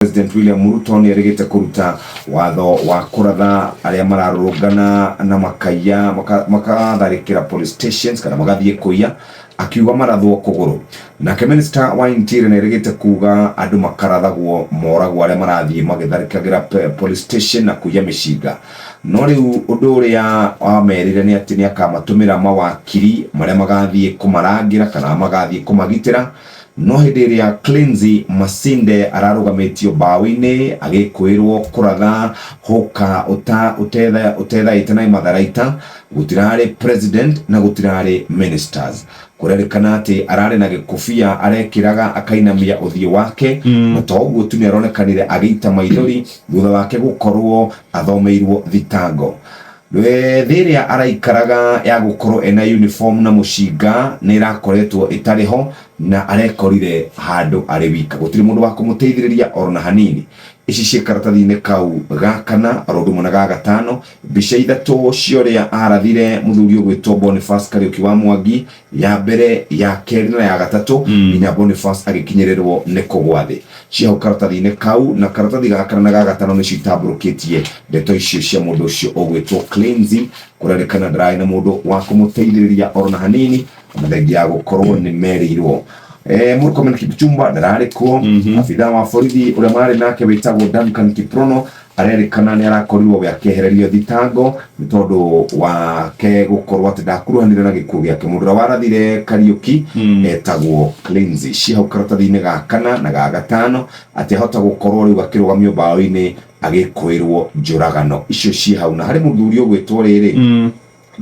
President William Ruto nĩ erĩgĩte kũruta watho wa kũratha arĩa mararũrũngana na makaiya makatharĩkĩra police stations kana magathiĩ kũiya, akiuga marathwo kũgũrũ. Nake minister wa interior nĩ erĩgĩte kuga andũ makarathagwo moragwo arĩa marathiĩ magĩtharĩkagĩra police station na kũiya mĩcinga. No rĩu ũndũ ũrĩa wamerire nĩ atĩ nĩ akamatũmĩra mawakiri marĩa magathiĩ kũmarangĩra kana magathiĩ kũmagitĩra. No hĩndĩ ĩrĩa Cleansi Masinde ararũgamĩtio mbaũ-inĩ agĩkũĩrwo kũratha hũka ũtethaĩte na matharaita, gũtirarĩ president na gũtirarĩ ministers. Kũrerĩkana atĩ ararĩ na gĩkũbia arekĩraga akainamia ũthiũ wake, na to ũguo tu, nĩaronekanire agĩita maithori thutha wake gũkorwo athomeirwo thitango. Thĩ ĩrĩa araikaraga ya gũkorwo ena uniform na mũcinga nĩ ĩrakoretwo ĩtarĩ ho, na arekorire handũ arĩ wika, gũtirĩ mũndũ wa kũmũteithĩrĩria oro na hanini. Ici ciĩ karatathi-inĩ kau ga kana oro ũndũ ũmwe na ga gatano, mbica ithatũ cia ũrĩa arathire mũthuri ũgwĩtwo Boniface Kariũki wa Mwangi, ya mbere, ya kerĩ na ya gatatũ, nginya Boniface agĩkinyĩrĩrwo nĩ kũgwa thĩ. Ciĩ hau karatathi-inĩ kau, na karatathi ga kana na ga gatano nĩcio itambũrũkĩtie ndeto icio cia mũndũ ũcio ũgwĩtwo Cleansy. Kũrerĩkana ndararĩ na mũndũ wa kũmũteithĩrĩria oro na hanini, ona thengia ya gũkorwo nĩ merĩirwo. Murkomen Kipchumba ndararĩ kuo. Abithaa wa borithi ũrĩa marĩ nake wĩtagwo Duncan Kiprono arerĩkana nĩ arakorirwo we akĩehererio thitango nĩ tondũ wake gũkorwo atĩ ndakuruhanire na gĩkuũ gĩake. Mũndũ ũrĩa warathire Kariũki etagwo Cleansy. Ciĩ hau karatathi-inĩ ga kana na ga gatano atĩ ahota gũkorwo rĩu akĩrũgamio mbaũ-inĩ agĩkũĩrwo njũragano icio ciĩ hau. Na harĩ mũthuri ũgwĩtwo rĩrĩ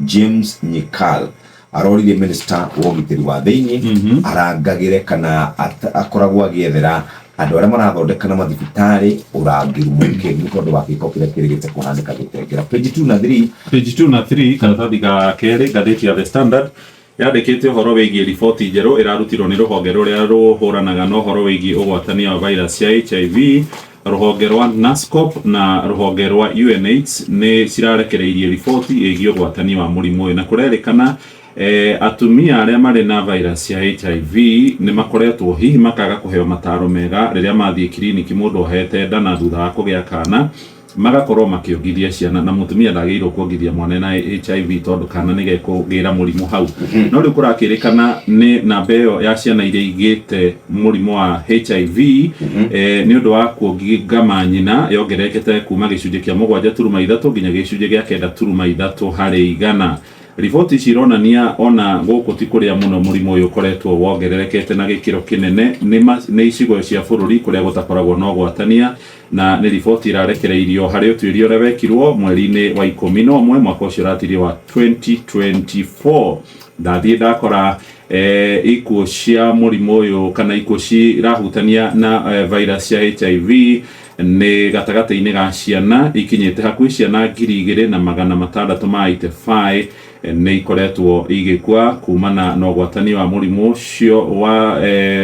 James Nyikal, aroririe minister wa ũgitĩri wa thĩinĩ arangagĩre kana akoragwo agĩethera andũ arĩa marathondeka na mathibitarĩ ũrangĩru mũingĩ nĩ tondũ wa gĩko kĩrĩa kĩrĩgĩte kũhanĩka gĩtengera. Page 2 na 3. Page 2 na 3, karatathi ga kerĩ, ngathĩti ya The Standard yandĩkĩte ũhoro wĩgiĩ riboti njerũ ĩrarutirwo nĩ rũhonge rũrĩa rũhũranaga na ũhoro wĩgiĩ ũgwatania wa virus cia HIV. Rũhonge rwa NASCOP na rũhonge rwa UNAIDS nĩ cirarekereirie riboti ĩgiĩ ũgwatania wa mũrimũ ũyũ, na kũrerĩkana atumia arĩa marĩ na virus cia HIV nĩ makoretwo hihi makaga kũheo mataro mega rĩrĩa mathiĩ kiriniki mũndũ ohete nda, na thutha wa kũgĩa kana magakorwo makĩongithia ciana, na mũtumia ndagĩrĩirwo kuongithia mwana na HIV tondũ kana nĩ gekũgĩra mũrimũ hau. No rĩu kũrakĩrĩkana nĩ namba ĩyo ya ciana iria igĩte mũrimũ wa HIV nĩ ũndũ wa kuonginga manyina yongererekete kuma gĩcunjĩ kĩa 7.3 nginya gĩcunjĩ gĩa 9.3%. Riboti ici ironania ona gũkũ ti kũrĩa mũno mũrimũ ũyũ ũkoretwo wongererekete na gĩkĩro kĩnene, nĩ icigo cia bũrũri kũrĩa gũtakoragwo na ũgwatania, na nĩ riboti ĩrarekereirio harĩ ũtuĩria ũrĩa wekirwo mweri-inĩ wa 11 mwaka ũcio ũrathirie wa 2024. Ndathiĩ ndakora ikuũ cia mũrimũ ũyũ kana ikuũ cirahutania na virus cia HIV nĩ gatagatĩ-inĩ ga ciana ikinyĩte hakuhĩ ciana 2685 nĩ ikoretwo igĩkua kumana na ũgwatania wa mũrimũ ũcio wa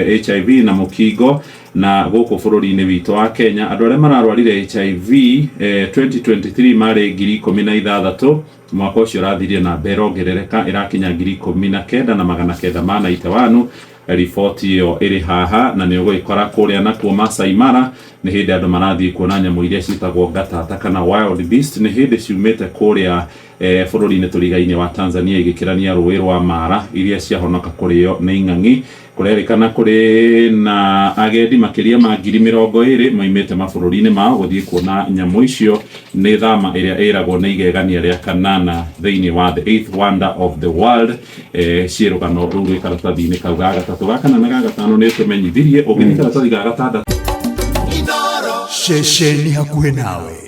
HIV na mũkingo. Na gũkũ bũrũri-inĩ witũ wa Kenya, andũ arĩa mararwarire HIV 2023 marĩ 16,000. Mwaka ũcio ũrathirie namba ĩrongerereka ĩrakinya 19,991. Riboti ĩyo ĩrĩ haha na nĩ ũgũgĩkora kũrĩa. Nakuo Masai Mara nĩ hĩndĩ andũ marathiĩ kuona nyamũ iria ciĩtagwo ngatata kana wild beast, nĩ hĩndĩ ciumĩte kũrĩa bũrũri-inĩ tũriga-inĩ wa Tanzania igĩkĩrania rũĩ rwa Mara, iria ciahonoka kũrĩo nĩ ing'ang'i. Kũrerĩkana kũrĩ na agendi makĩria ma 20,000 maimĩte mabũrũri-inĩ mao gũthiĩ kuona nyamũ icio. Nĩ thama ĩrĩa ĩragwo nĩ igegania rĩa kanana thĩinĩ wa the eighth wonder of the world. Ciĩ rũgano rũu rwĩ karatathi-inĩ kau ga gatatũ, ga kana na ga gatano nĩ tũmenyithirie. Ũngĩthiĩ karatathi ga gatandatũ Ceceni hakuhĩ nawe.